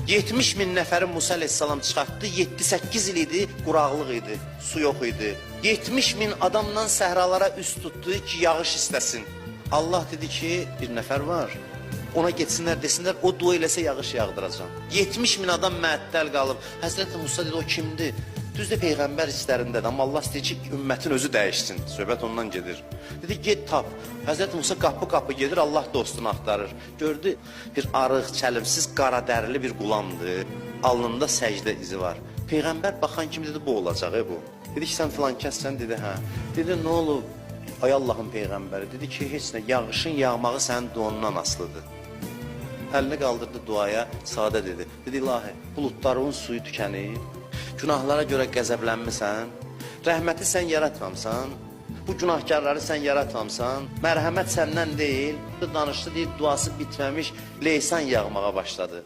70 min nəfəri Musa əleyhissalam çıxartdı. 7-8 il idi, quraqlıq idi, su yox idi. 70 min adamla səhralara üst tutdu ki, yağış istəsin. Allah dedi ki, bir nəfər var. Ona getsinlər desinlər, o dua eləsə yağış yağdıracam. 70 min adam məəttəl qalıb. Həzrəti Musa dedi, o kimdir? Düzdür peyğəmbər istərindədir, amma Allah istəyir ki, ümmətin özü dəyişsin. Söhbət ondan gedir. Dedi, get tap. Həzrəti Musa qapı-qapı gedir, Allah dostunu axtarır. Gördü, bir arıq, çəlimsiz, qara dərili bir qulamdır. Alnında səcdə izi var. Peyğəmbər baxan kimi dedi, bu olacaq, bu. Dedi ki, sən filan kəssən, dedi, hə. Dedi, nə olub? Ay Allahın peyğəmbəri, dedi ki, heç nə, yağışın yağmağı sənin duandan asılıdır. Əlini qaldırdı duaya, sadə dedi. Dedi, ilahi, buludların suyu tükənir. Günahlara görə qəzəblənmisən. Rəhməti sən yaratmamısan. Bu günahkarları sən yaratmamısan. Mərhəmət səndən deyil. Danışdı, deyir, duası bitməmiş leysan yağmağa başladı.